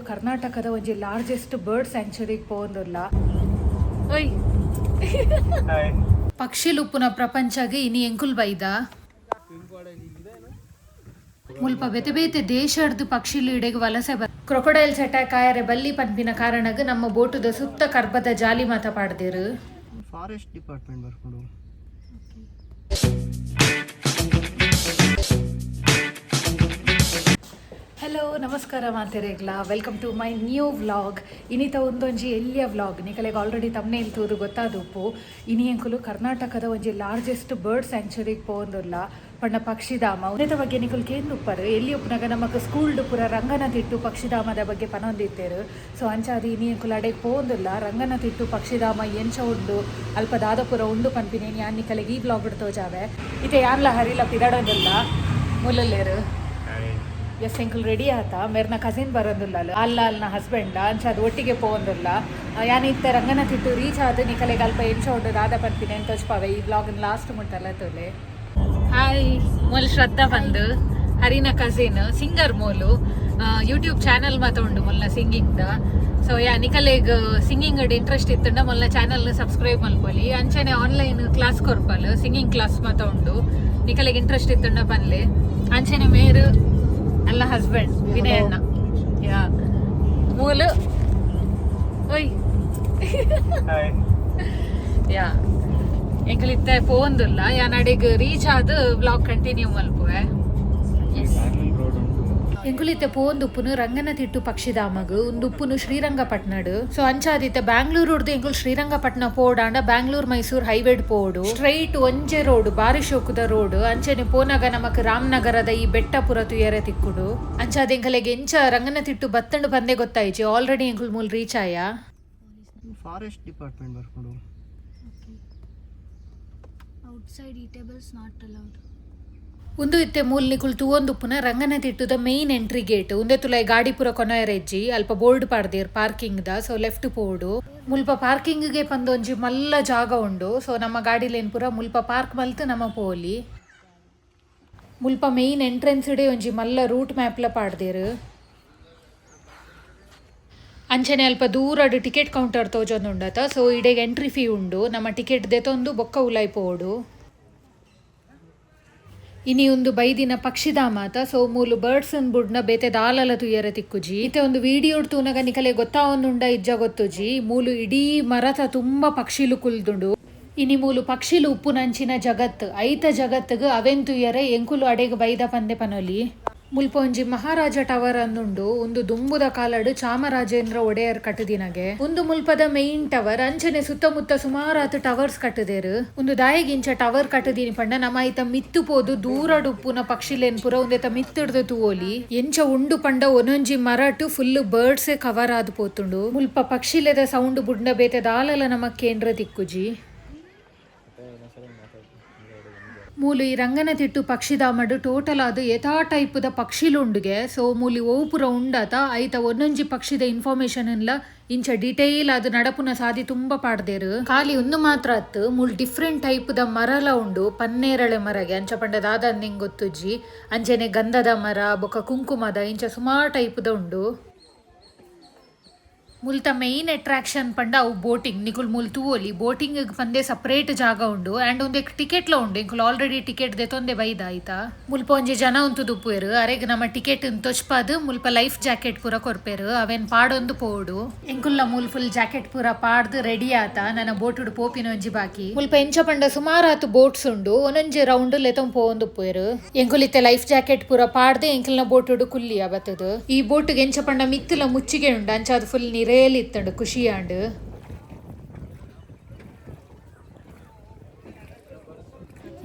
ಕರ್ನಾಟಕದ ಒಂಜಿ largest bird ಸ್ಯಾಂಕ್ಚುರಿಗೆ ಪೋವೊಂದುಲ್ಲ. ಓಯ್, ಪಕ್ಷಿಲುಪ್ಪುನ ಪ್ರಪಂಚಗೆ ಇನಿ ಎಂಕುಲ್ ಬೈದ. ಮುಲ್ಪ ಬೇತೆ ಬೇತೆ ದೇಶಡ್ದು ಪಕ್ಷಿಲು ಇಡೆಗ್ ವಲಸೆ ಬ. ಕ್ರೊಕೊಡೈಲ್ಸ್ ಅಟ್ಯಾಕ್ ಆಯರೆ ಬಲ್ಲಿ ಪನ್ಪಿನ ಕಾರಣಗ್ ನಮ್ಮ ಬೋಟುದ ಸುತ್ತ ಕರ್ಬದ ಜಾಲಿ ಮಾತ ಪಾಡ್ದೆರ್. ಫಾರೆಸ್ಟ್ ಡಿಪಾರ್ಟ್ಮೆಂಟ್ ಬರ್ಕೊಂಡು. ಹಲೋ, ನಮಸ್ಕಾರ ಮಾತೆರೆಗ್ಲ. Welcome to my new vlog. ಇನಿತ ಒಂದೊಂಜಿ ಎಲ್ಲಿಯ ವ್ಲಾಗ್ ನಿಕಲೆಗ್ ಆಲ್ರೆಡಿ ತಮ್ನೇಲ್ ತೂದು ಗೊತ್ತಾದುಪ್ಪು. ಇನಿ ಎಂಕುಲು ಕರ್ನಾಟಕದ ಒಂಜಿ ಲಾರ್ಜೆಸ್ಟ್ ಬರ್ಡ್ ಸ್ಯಾಂಕ್ಚುರಿಗೆ ಪೋವೊಂದುಲ್ಲ, ಪಂಡ ಪಕ್ಷಿಧಾಮ. ಉಂದೆತ ಬಗ್ಗೆ ನಿಕುಲು ಕೇಂದುಪ್ಪರು. ಎಲ್ಲಿ ಉಪ್ಪುನಗ ನಮಕ್ ಸ್ಕೂಲ್ಡ್ ಪೂರ ರಂಗನತಿಟ್ಟು ಪಕ್ಷಿಧಾಮದ ಬಗ್ಗೆ ಪನೊಂದಿತ್ತೆರ್. ಸೊ ಅಂಚಾದ್ ಇನಿ ಎಂಕುಲು ಅಡೆಗ್ ಪೋವೊಂದುಲ್ಲ. ರಂಗನತಿಟ್ಟು ಪಕ್ಷಿಧಾಮ ಎಂಚ ಉಂಡು, ಅಲ್ಪ ದಾದ ಪೂರ ಉಂಡು ಪನ್ಪಿನೇನ್ ಯಾನ್ ನಿಕಲೆಗ್ ಈ ವ್ಲಾಗ್ ತೋಜಾವೆ. ಇತ್ತೆ ಯಾನ್ಲ ಹರಿಲ ಪಿದಡೊಂದುಲ್ಲ. ಮೂಲಲ್ಲೇರು. ಎಸ್, ಎಂಕುಲು ರೆಡಿ ಆತ. ಮೇರ್ನ ಕಸಿನ್ ಬರೋದಿಲ್ಲ, ಅಲ್ಲ ಅಲ್ನ ಹಸ್ಬೆಂಡ್. ಅಂಚ ಅದು ಒಟ್ಟಿಗೆ ಪೋವೊಂದುಲ್ಲ. ಯಾನ್ ಇತ್ತೆ ರಂಗನತಿಟ್ಟು ರೀಚ್ ಆದ್ ನಿಕಲೆಗ್ ಅಲ್ಪ ಎಂಚ ಉಂಡು, ದಾದ ಪನ್ಪಿನ ಎಂತ ತೋಜ್ಪಾವೆ. ಈ ವ್ಲಾಗ್ ಲಾಸ್ಟ್ ಮುಟ್ಟಲ್ಲ ತೋಲೆ. ಹಾಯ್, ಮೊಲ್ ಶ್ರದ್ಧಾ ಬಂದು ಹರಿನ ಕಸಿನ್, ಸಿಂಗರ್ ಮೋಲು. ಯೂಟ್ಯೂಬ್ ಚಾನಲ್ ಮಾತ ಉಂಡು ಮೊಲ್ನ singing the. So yeah, ನಿಕಲೆಗ್ ಸಿಂಗಿಂಗ್ ಇಂಟ್ರೆಸ್ಟ್ ಇತ್ತಂಡ ಮೊಲ್ನ ಚಾನಲ್ ಸಬ್ಸ್ಕ್ರೈಬ್ ಮಲ್ಪೊಲಿ. ಅಂಚನೆ ಆನ್ಲೈನ್ ಕ್ಲಾಸ್ ಕೊರ್ಪಲ್, ಸಿಂಗಿಂಗ್ ಕ್ಲಾಸ್ ಮಾತ ಉಂಡು. ನಿಕಲೆಗ್ ಇಂಟ್ರೆಸ್ಟ್ ಇತ್ತಂಡ ಪನ್ಲೆ. ಅಂಚನೆ ಮೇರು ಅಲ್ಲ ಹಸ್ಬೆಂಡ್ ವಿನಯ್ ಅಣ್ಣ. ಯಾ, ಮೂಲು. ಓಯ್, ಯಾ, ಎಂಕುಲು ಇತ್ತೆ ಪೋವೊಂದುಲ್ಲ. ಯಾನ್ ಅಡೆಗ್ ರೀಚ್ ಆದ್ ವ್ಲಾಗ್ ಕಂಟಿನ್ಯೂ ಮಲ್ಪುವೆ. ಎಂಕುಲಿತ್ತೆ ಪೋವೊಂದುಪ್ಪುನು ರಂಗನತಿಟ್ಟು ಪಕ್ಷಿಧಾಮಗ್. ಉಂದುಪ್ಪುನು ಶ್ರೀರಂಗಪಟ್ಟಣಡ್. ಸೊ ಅಂಚಾದಿತ್ತೆ ಬ್ಯಾಂಗ್ಳೂರುಡ್ದು ಎಂಕುಲು ಶ್ರೀರಂಗಪಟ್ಟಣ ಪೋಡಾಂಡ ಬ್ಯಾಂಗ್ಳೂರ್ ಮೈಸೂರ್ ಹೈವೇಡ್ ಪೋಡು. ಸ್ಟ್ರೈಟ್ ಒಂಜೆ ರೋಡ್, ಬಾರಿ ಶೋಕುದ ರೋಡ್. ಅಂಚನೆ ಪೋನಾಗ ನಮಕ್ ರಾಮನಗರದ ಈ ಬೆಟ್ಟ ಪುರ ತುಯರೆ ತಿಕ್ಕುಡು. ಅಂಚಾದ ಎಂಕಲೆಗ್ ಎಂಚ ರಂಗನತಿಟ್ಟು ಬತ್ತಂಡು ಬಂದೆ ಗೊತ್ತಾಯ್ಚಿ. ಆಲ್ರೆಡಿ ಎಂಕುಲು ಮೂಲ್ ರೀಚ್ ಆಯ. ಫಾರೆಸ್ಟ್ ಡಿಪಾರ್ಟ್ಮೆಂಟ್ ಬರ್ಕೊಂಡು. Outside eatables not allowed. ಉಂದು ಇತ್ತೆ ಮೂಲ್ ನಿಕುಲು ತೂವೊಂದುಪ್ಪುನ ರಂಗನತಿಟ್ಟುದ main entry gate. ಉಂದೆ ತುಲಾಯಿ ಗಾಡಿ ಪೂರ ಕೊನೊಯೆರೆಜ್ಜಿ. ಅಲ್ಪ ಬೋರ್ಡ್ ಪಾಡ್ದೇರ್ ಪಾರ್ಕಿಂಗ್ ದ. ಸೊ ಲೆಫ್ಟ್ ಪೋಡು. ಮುಲ್ಪ ಪಾರ್ಕಿಂಗ್ ಗೆ ಪಂದ್ ಒಂಜಿ ಮಲ್ಲ ಜಾಗ ಉಂಡು. ಸೊ ನಮ್ಮ ಗಾಡಿಲೇನ್ ಪೂರ ಮುಲ್ಪ ಪಾರ್ಕ್ ಮಲ್ತ್ ನಮ ಪೋಲಿ. ಮುಲ್ಪ ಮೇನ್ ಎಂಟ್ರೆನ್ಸ್ ಡೇ ಒಂಜಿ ಮಲ್ಲ ರೂಟ್ ಮ್ಯಾಪ್ಲ ಪಾಡ್ದೇರ್. ಅಂಚನೆ ಅಲ್ಪ ದೂರಡ್ ಟಿಕೆಟ್ ಕೌಂಟರ್ ತೋಜೊಂದುಂಡತ. ಸೊ ಇಡೆಗ್ ಎಂಟ್ರಿ ಫೀ ಉಂಡು. ನಮ್ಮ ಟಿಕೆಟ್ ದೆತೊಂದು ಬೊಕ್ಕ ಉಲಾಯಿ ಪೋಡು. ಇನಿ ಒಂದು ಬೈದಿನ ಪಕ್ಷಿಧಾಮ ಆತ. ಸೊ ಮೂಲು ಬರ್ಡ್ಸ್ ಬುಡ್ನ ಬೇತೆ ದಾಲಲ ತುಯರೆ ತಿಕ್ಕುಜಿ. ಇತ್ತೆ ಒಂದು ವಿಡಿಯೋ ತೂನಗ ನಿಕಲೆ ಗೊತ್ತಾವೊಂದುಂಡ ಇಜ್ಜ ಗೊತ್ತುಜಿ, ಮೂಲು ಇಡೀ ಮರತ ತುಂಬಾ ಪಕ್ಷಿಲು ಕುಲ್ದುಂಡು. ಇನಿ ಮೂಲು ಪಕ್ಷಿಲು ಉಪ್ಪುನಂಚಿನ ಜಗತ್, ಐತ ಜಗತ್ತಿಗೆ ಅವೆನ್ ತುಯರೆ ಎಂಕುಲು ಅಡೆಗ್ ಬೈದ ಪಂದೆ ಪನೊಲಿ. ಮುಲ್ಪ ಒಂಜಿ ಮಹಾರಾಜ ಟವರ್ ಅಂದುಂಡು. ಒಂದು ದುಂಬುದ ಕಾಲಡು ಚಾಮರಾಜೇಂದ್ರ ಒಡೆಯರ್ ಕಟ್ಟುದಿನಗೆ. ಒಂದು ಮುಲ್ಪದ ಮೇನ್ ಟವರ್. ಅಂಚನೆ ಸುತ್ತಮುತ್ತ ಸುಮಾರಾತ್ ಟವರ್ಸ್ ಕಟ್ಟುದೇರು. ಒಂದು ದಾಯಿಗಿಂಚ ಟವರ್ ಕಟ್ಟುದೀನಿ ಪಂಡ ನಮ್ಮ ಐತ ಮಿತ್ತು ಪೋದು ದೂರಡು ಉಪ್ಪುನ ಪಕ್ಷಿಲೇನ್ ಪುರ ಉಂದೆತ ಮಿತ್ತಿಡ್ದು ತೂವೊಲಿ. ಎಂಚ ಉಂಡು ಪಂಡ ಒಂದೊಂಜಿ ಮರಟು full birds cover ಆದ್ ಪೋತುಂಡು. ಮುಲ್ಪ ಪಕ್ಷಿಲೆದ ಸೌಂಡ್ ಬುಡ್ನ ಬೇತೆ ದಾಲಲ ನಮ ಕೇಂದ್ರ ತಿಕ್ಕುಜಿ. ಮೂಲು ಈ ರಂಗನತಿಟ್ಟು ಪಕ್ಷಿಧಾಮಡು ಟೋಟಲ್ ಆದ್ ಏತಾ ಟೈಪುದ ಪಕ್ಷಿಲು ಉಂಡುಗೆ. ಸೊ ಮೂಲಿ ಒವು ಪೂರ ಉಂಡಾತ, ಐತ ಒಂದೊಂಜಿ ಪಕ್ಷಿದ ಇನ್ಫಾರ್ಮೇಶನ್ ಎಲ್ಲ ಇಂಚ ಡೀಟೇಲ್ ಆದ್ ನಡಪುನ ಸಾದಿ ತುಂಬಾ ಪಾಡ್ದೇರು. ಖಾಲಿ ಒಂದು ಮಾತ್ರ ಅತ್ತು, ಮೂಲು ಡಿಫ್ರೆಂಟ್ ಟೈಪುದ ಮರಲ ಉಂಡು. ಪನ್ನೇರಳೆ ಮರಗೆ, ಅಂಚ ಪಂಡ ದಾದ ನಿಂಗ್ ಗೊತ್ತುಜ್ಜಿ. ಅಂಚನೆ ಗಂಧದ ಮರ, ಬೊಕ ಕುಂಕುಮದ, ಇಂಚ ಸುಮಾರು ಟೈಪುದ ಉಂಡು. ಮುಲ್ತ ಮೇನ್ ಅಟ್ರಾಕ್ಷನ್ ಪಂಡ ಅವು ಬೋಟಿಂಗ್. ನಿಕುಲ್ ಮೂಲ್ ತೂವೊಲಿ, ಬೋಟಿಂಗ್ ಪಂದೆ ಸಪರೇಟ್ ಜಾಗ ಉಂಡು. ಅಂಡ್ ಉಂದೆಕ್ ಟಿಕೆಟ್ಲ ಉಂಡು. ಇಂಕುಲು ಆಲ್ರೆಡಿ ಟಿಕೆಟ್ ದೆತೊಂದೆ ಬೈದ ಆಯ್ತಾ. ಮುಲ್ಪ ಒಂಜಿ ಜನ ಉಂತುದುಪ್ಪುವೆರ್. ಅರೆಗ್ ನಮ್ಮ ಟಿಕೆಟ್ ತೊಚ್ಪಾದ್ ಮುಲ್ಪ ಲೈಫ್ ಜಾಕೆಟ್ ಪೂರ ಕೊರ್ಪೆರ್. ಅವೇನ್ ಪಾಡೊಂದು ಪೋಡು. ಎಂಕುಲ್ಲ ಮೂಲ್ ಫುಲ್ ಜಾಕೆಟ್ ಪೂರ ಪಾಡ್ದು ರೆಡಿ ಆತ. ನನ್ನ ಬೋಟುಡು ಪೋಪಿನ ಒಂಜಿ ಬಾಕಿ. ಮುಲ್ಪ ಎಂಚ ಪಂಡ ಸುಮಾರಾತ್ ಬೋಟ್ಸ್ ಉಂಡು. ಒಂದೊಂಜಿ ರೌಂಡ್ ಲೆತೊಂದು ಪೋವೊಂದುಪ್ಪುವೆರ್. ಎಂಕುಲಿತ್ತೆ ಲೈಫ್ ಜಾಕೆಟ್ ಪೂರ ಪಾಡ್ದು ಎಂಕಲ್ನ ಬೋಟುಡು ಕುಲ್ಲಿಯ ಬತ್ತದು. ಈ ಬೋಟುಗೆ ಎಂಚ ಪಂಡ ಮಿತ್ತುಲ ಮುಚ್ಚಿಗೆ ಉಂಡು. ಅಂಚ ಅದು ಫುಲ್ ನಿರೇಲ್ ಇತ್ತಂಡು, ಖುಷಿ ಆಂಡ್.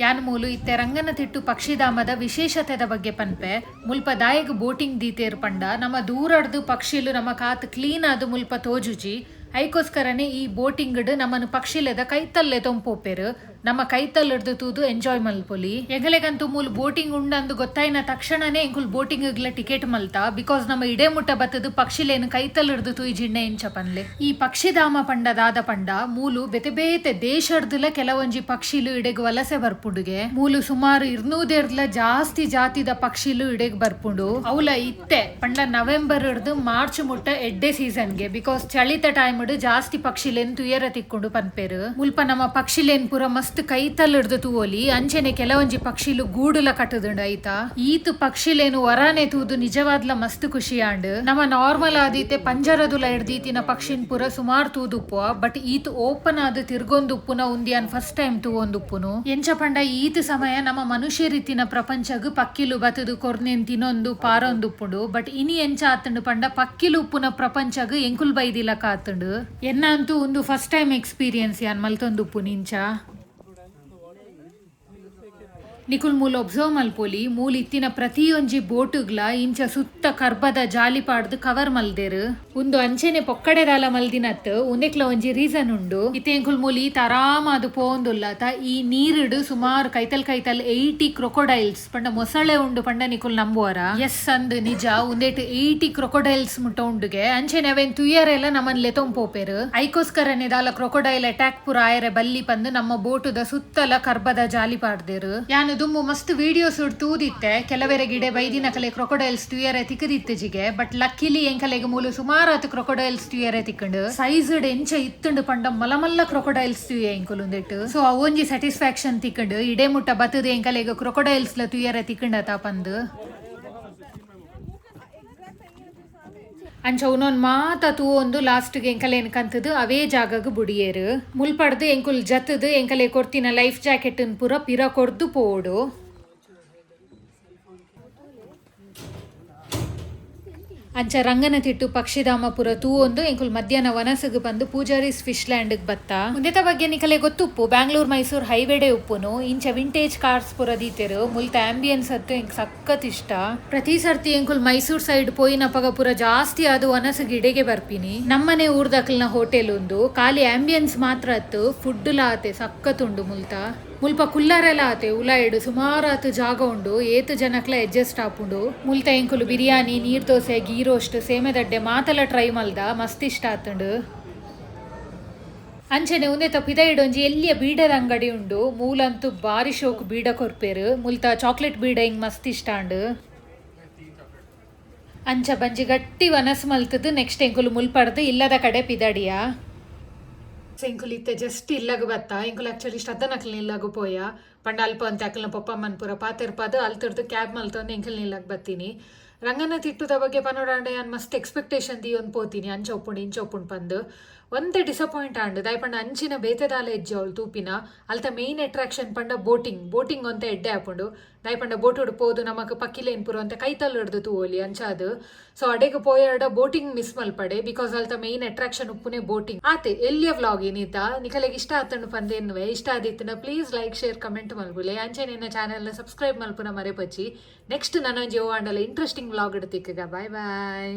ಯಾನ್ ಮೂಲು ಇತ್ತೆ ರಂಗನತಿಟ್ಟು ಪಕ್ಷಿಧಾಮದ ವಿಶೇಷತೆದ ಬಗ್ಗೆ ಪನ್ಪೆ. ಮುಲ್ಪ ದಾಯಗ್ ಬೋಟಿಂಗ್ ದೀತೇರ್ ಪಂಡ ನಮ್ಮ ದೂರಡ್ದು ಪಕ್ಷಿಲು ನಮ್ಮ ಕಾತ್ ಕ್ಲೀನ್ ಆದ್ ಮುಲ್ಪ ತೋಜುಜಿ. ಐಕೋಸ್ಕರನೇ ಈ ಬೋಟಿಂಗ್ ನಮ್ಮನ್ನು ಪಕ್ಷಿಲೆದ ಕೈತಲ್ಲೆ ತೊಂಪೋಪೆರ್. ನಮ್ಮ ಕೈತಲ್ ತೂದು ಎಂಜಾಯ್ ಮಲ್ಪೊಲಿ. ಎಂಗಲೆಗಂತೂ ಮೂಲು ಬೋಟಿಂಗ್ ಉಂಡಂದು ಗೊತ್ತಾಯಿನ ತಕ್ಷಣನೇ ಎಂಕುಲು ಬೋಟಿಂಗ್ ಟಿಕೆಟ್ ಮಲ್ತ. Because ನಮ್ಮ ಇಡೆ ಮುಟ್ಟ ಬತ್ತದು ಪಕ್ಷಿಲೇನು ಕೈತಲ್ ಹಿಡ್ದು ತೂಯಿ ಎಂಚ ಪನ್ಲೆ. ಈ ಪಕ್ಷಿಧಾಮ ಪಂಡ ದಾದ ಪಂಡ ಮೂಲು ಬೇತೆ ಬೇತೆ ದೇಶಡ್ದುಲ ಕೆಲವೊಂಜಿ ಪಕ್ಷಿಲು ಇಡೆಗ್ ವಲಸೆ ಬರ್ಪುಂಡುಗೆ. ಮೂಲು ಸುಮಾರು 200ರ್ಲ ಜಾಸ್ತಿ ಜಾತಿದ ಪಕ್ಷಿಲು ಇಡೆಗ್ ಬರ್ಪುಂಡು. ಅವಲ ಇತ್ತೆ ಪಂಡ ನವೆಂಬರ್ ಹಿಡ್ದು ಮಾರ್ಚ್ ಮುಟ್ಟ ಎಡ್ಡೆ ಸೀಸನ್ಗೆ, because ಚಳಿತ ಟೈಮ್ ಜಾಸ್ತಿ ಪಕ್ಷಿಲೇನ್ ತುಯರ ತಿಕ್ಕೊಂಡು ಪನ್ಪೇರು. ಮುಲ್ಪ ನಮ್ಮ ಪಕ್ಷಿಲೇನ್ ಪೂರ ಮಸ್ತ್ ಕೈತಲ್ ಹಿಡ್ದು ತೂವೊಲಿ. ಅಂಚನೆ ಕೆಲವೊಂಜಿ ಪಕ್ಷಿಲು ಗೂಡುಲ ಕಟ್ಟುದುಂಡು ಐತಾ. ಈತ್ ಪಕ್ಷಿಲೇನು ವರಾನೆ ತೂದು ನಿಜವಾದ್ಲ ಮಸ್ತ್ ಖುಷಿ ಆಂಡ್. ನಮ್ಮ ನಾರ್ಮಲ್ ಆದೀತೆ ಪಂಜರದುಲ ಹಿಡ್ದೀತಿನ ಪಕ್ಷಿನ್ ಪೂರ ಸುಮಾರು ತೂದುಪ್ಪುವ, ಬಟ್ ಈತ್ ಓಪನ್ ಆದ್ ತಿರ್ಗೊಂದುಪ್ಪುನ ಉಂದಿಯಾನ್ ಫಸ್ಟ್ ಟೈಮ್ ತೂವೊಂದುಪ್ಪುನು. ಎಂಚ ಪಂಡ ಈತ್ ಸಮಯ ನಮ್ಮ ಮನುಷ್ಯ ರೀತಿನ ಪ್ರಪಂಚಗ್ ಪಕ್ಕಿಲು ಬತ್ತದು ಕೊರ್ನೆನ್ ತಿನೊಂದು ಪಾರೊಂದುಪ್ಪುಂಡು. ಬಟ್ ಇನಿ ಎಂಚ ಆತುಂಡು ಪಂಡ ಪಕ್ಕಿಲು ಉಪ್ಪುನ ಪ್ರಪಂಚಗ್ ಎಂಕುಲ್ ಬೈದಿಲಕ ಆತುಂಡು. ಎನ್ನ ಅಂತೂ ಒಂದು ಫಸ್ಟ್ ಟೈಮ್ ಎಕ್ಸ್ಪೀರಿಯನ್ಸ್ ಯಾನ್ ಮಲ್ತೊಂದುಪ್ಪು ನಿಂಚ. ನಿಕುಲ್ ಮೂಲ ಒಬ್ಸರ್ವ್ ಮಲ್ಪೊಲಿ, ಮೂಲ ಇತ್ತಿನ ಪ್ರತಿಯೊಂಜಿ ಬೋಟುಗ್ಲ ಇಂಚ ಸುತ್ತ ಕರ್ಬದ ಜಾಲಿ ಪಾಡ್ದು ಕವರ್ ಮಲ್ದೆರ್. ಉಂದು ಅಂಚೆನೆ ಪೊಕ್ಕಡೆದಾಲ ಮಲ್ದಿನತ್, ಉಂದೆಕ್ಲ ಒಂಜಿ ರೀಸನ್ ಉಂಡು. ಇತ್ತೆ ಎಂಕುಲ್ ಮೂಲಿ ಈತ್ ಆರಾಮಾದ್ ಪೋವೊಂದುಲ್ಲತ. ಈ ನೀರುಡು ಸುಮಾರು ಕೈತಲ್ ಕೈತಲ್ 80 ಕ್ರೊಕೊಡೈಲ್ಸ್ ಪಂಡ ಮೊಸಳೆ ಉಂಡು ಪಂಡ ನಿಕುಲ್ ನಂಬುವರ? ಎಸ್ ಅಂದ್ ನಿಜ, ಉಂದೆಟ್ 80 ಕ್ರೊಕೊಡೈಲ್ಸ್ ಮುಟ್ಟ ಉಂಡುಗೆ. ಅಂಚೆನೆ ಅವೇನ್ ತುಯರೆಲ್ಲ ನಮನ್ ಲೆತೊಂದ್ ಪೋಪೆರ್. ಐಕೋಸ್ಕರನೆ ದಾಲ ಕ್ರೊಕೊಡೈಲ್ ಅಟ್ಯಾಕ್ ಪೂರ ಆಯರೆ ಬಲ್ಲಿ ಪಂದ್ ನಮ್ಮ ಬೋಟುದ ಸುತ್ತಲ ಕರ್ಬದ ಜಾಲಿ ಪಾಡ್ದೆರ್. ಯಾನು ದುಂಬು ಮಸ್ತ್ ವಿಡಿಯೋಸ್ ತೂದಿತ್ತೆ, ಕೆಲವೆರೆ ಗಿಡೆ ಬೈದಿನ ಕಲೆ ಕ್ರೊಕೊಡೈಲ್ಸ್ ತುಯರೆ ತಿಕ್ಕದಿತ್ತಜಿಗೆ. ಬಟ್ ಲಕ್ಕಿಲಿ ಎಂಕಲೆಗ್ ಮೂಲು ಸುಮಾರಾತ್ ಕ್ರೊಕೊಡೈಲ್ಸ್ ತುಯರೆ ತಿಕ್ಕಂಡು. ಸೈಜ್ ಎಂಚ ಇತ್ತುಂಡು ಪಂಡ ಮಲಮಲ್ಲ ಕ್ರೊಕೊಡೈಲ್ಸ್ ತುಯೆ ಎಂಕುಲು ಉಂದೆಟ್. ಸೊ ಅವೊಂಜಿ ಸ್ಯಾಟಿಸ್ಫ್ಯಾಕ್ಷನ್ ತಿಕ್ಕಂಡು, ಇಡೆ ಮುಟ್ಟ ಬತ್ತದ ಎಂಕಲೆಗ್ ಕ್ರೊಕೊಡೈಲ್ಸ್ ಲ ತುಯರೆ ತಿಕ್ಕಂಡತ ಪಂದ್. ಅಂಚ ಉನೊಂದು ಮಾತ ತೂವೊಂದು ಲಾಸ್ಟ್ಗೆ ಎಂಕಲೇನ್ ಕಂತದು ಅವೇ ಜಾಗಗ್ ಬುಡಿಯೇರು. ಮುಲ್ಪಡ್ದು ಎಂಕುಲ್ ಜತ್ತದು ಎಂಕಲೆ ಕೊರ್ತಿನ ಲೈಫ್ ಜಾಕೆಟ್ ಪೂರ ಪಿರ ಕೊರ್ದು ಪೋಡು. ಅಂಚ ರಂಗನತಿಟ್ಟು ಪಕ್ಷಿಧಾಮ ಪುರ ತೂವೊಂದು ಎಂಕುಲ್ ಮಧ್ಯಾಹ್ನ ವನಸುಗು ಬಂದು ಪೂಜಾರೀಸ್ ಫಿಶ್ ಲ್ಯಾಂಡ್ ಬತ್ತ. ಉಂದೆತ ಬಗ್ಗೆ ನಿಕಲೆ ಗೊತ್ತುಪ್ಪು, ಬ್ಯಾಂಗ್ಳೂರ್ ಮೈಸೂರ್ ಹೈವೇಡೆ ಉಪ್ಪುನು. ಇಂಚ ವಿಂಟೇಜ್ ಕಾರ್ಸ್ ಪುರ ದೀತೆರು. ಮುಲ್ತ ಆಂಬಿಯನ್ಸ್ ಅತ್ತು ಎಂಕ್ ಸಖತ್ ಇಷ್ಟ. ಪ್ರತಿ ಸರ್ತಿ ಎಂಕುಲ್ ಮೈಸೂರ್ ಸೈಡ್ ಪೋಯಿನಪಗ ಪುರ ಜಾಸ್ತಿ ಅದು ವನಸುಗ್ ಇಡೆಗೆ ಬರ್ಪಿನಿ. ನಮ್ಮನೆ ಊರ್ದಕ್ಲ್ನ ಹೋಟೆಲ್ ಉಂದು. ಖಾಲಿ ಆಂಬಿಯನ್ಸ್ ಮಾತ್ರ ಅತ್ತು, ಫುಡ್ ಲಾ ಆತೆ ಸಖತ್ ಉಂಡು ಮುಲ್ತ. ಮುಲ್ಪ ಕುಲ್ಲರೆಲ ಆತೆ, ಉಲಾಯಿಡು ಸುಮಾರಾತ್ ಜಾಗ ಉಂಡು, ಏತ್ ಜನಕ್ಲ ಅಡ್ಜಸ್ಟ್ ಆಪುಂಡು. ಮುಲ್ತ ಎಂಕುಲು ಬಿರಿಯಾನಿ, ನೀರ್ ದೋಸೆ, ಗೀ ರೋಸ್ಟ್, ಸೇಮೆದಡ್ಡೆ ಮಾತೆಲ್ಲ ಟ್ರೈ ಮಲ್ದ, ಮಸ್ತ್ ಇಷ್ಟ ಆತುಂಡು. ಅಂಚನೆ ಉಂದೆತ ಪಿದಯಿಡೊಂಜಿ ಎಲ್ಲಿಯ ಬೀಡದ ಅಂಗಡಿ ಉಂಡು. ಮೂಲಂತೂ ಬಾರಿ ಶೋಕ್ ಬೀಡ ಕೊರ್ಪೇರು. ಮುಲ್ತ ಚಾಕ್ಲೇಟ್ ಬೀಡ ಹಿಂಗ್ ಮಸ್ತ್ ಇಷ್ಟ ಆಂಡ್. ಅಂಚ ಬಂಜಿ ಗಟ್ಟಿ ವನಸ್ ಮಲ್ತದ್ದು ನೆಕ್ಸ್ಟ್ ಎಂಕುಲು ಮುಲ್ಪಡ್ದು ಇಲ್ಲದ ಕಡೆ ಪಿದಡಿಯ. ಎಂಕುಲು ಇತ್ತೆ ಜಸ್ಟ್ ಇಲ್ಲಗ ಬತ್ತ. ಎಂಕುಲು ಆಕ್ಚುಲಿ ಶ್ರದ್ಧನಕ್ಲ್ ಇಲ್ಲಗು ಪೋಯ ಪಂಡ ಅಲ್ಪ ಅಂತ ಅಕ್ಲ್ನ ಪೊಪ್ಪಮ್ಮನ್ ಪೂರ ಪಾತೆರ್ಪದು ಅಲ್ತರ್ದು ಕ್ಯಾಬ್ ಮಲ್ತೊಂದು ಎಂಕುಲು ಇಲ್ಲಗ್ ಬತ್ತೀನಿ. ರಂಗನ ತಿಟ್ಟುದ ಬಗ್ಗೆ ಪನೋಡಾಂಡ ಯಾನ್ ಮಸ್ತ್ ಎಕ್ಸ್ಪೆಕ್ಟೇಷನ್ ದೀಯೊಂದು ಪೋತೀನಿ, ಅಂಚ ಒಪ್ಪುಂಡು ಇಂಚ ಒಪ್ಪುಂಡು ಪಂದು. ಒಂತೆ ಡಿಸಪಾಯಿಂಟ್ ಆಂಡ್. ದಾಯೆ ಪಂಡ ಅಂಚಿನ ಬೇತೆ ದಾಲ ಎಜ್ಜೆ ಅವಳು ತೂಪಿನ. ಅಲ್ತ ಮೇನ್ ಅಟ್ರಾಕ್ಷನ್ ಪಂಡ ಬೋಟಿಂಗ್. ಬೋಟಿಂಗ್ ಒಂತೆ ಎಡ್ಡೆ ಆಪುಂಡು. ದಾಯೆ ಪಂಡ ಬೋಟುಡು ಪೋದು ನಮಕ್ ಪಕ್ಕಿಲೇನ್ ಪೂರ ಒಂತೆ ಕೈತಲ್ ಹಿಡ್ದು ತೂವೊಲಿ ಅಂಚಾದ್. ಸೊ ಅಡೆಗ್ ಪೋಯರ್ಡ ಬೋಟಿಂಗ್ ಮಿಸ್ ಮಲ್ಪಡೆ, because ಅಲ್ತ ಮೇನ್ ಅಟ್ರಾಕ್ಷನ್ ಉಪ್ಪುನೆ ಬೋಟಿಂಗ್ ಆತೆ. ಎಲ್ಲಿಯ ವ್ಲಾಗ್ ಏನಿತ್ತ ನಿಕಲೆಗ್ ಇಷ್ಟ ಆತಂಡು ಪಂದೇನ್ವೆ. ಇಷ್ಟ ಆದಿತ್ತನ ಪ್ಲೀಸ್ ಲೈಕ್, ಶೇರ್, ಕಮೆಂಟ್ ಮಲ್ಪುಲೆ. ಅಂಚೆ ನಿನ್ನ ಚಾನೆಲ್ ಸಬ್ಸ್ಕ್ರೈಬ್ ಮಲ್ಪುನ ಮರೆಪಚ್ಚಿ. ನೆಕ್ಸ್ಟ್ ನನೊಂಜಿ ಓ ಆಂಡಲ ಇಂಟ್ರೆಸ್ಟಿಂಗ್ ವ್ಲಾಗ್ ಇಡ್ತಿಕ್ಕ. Bye boy.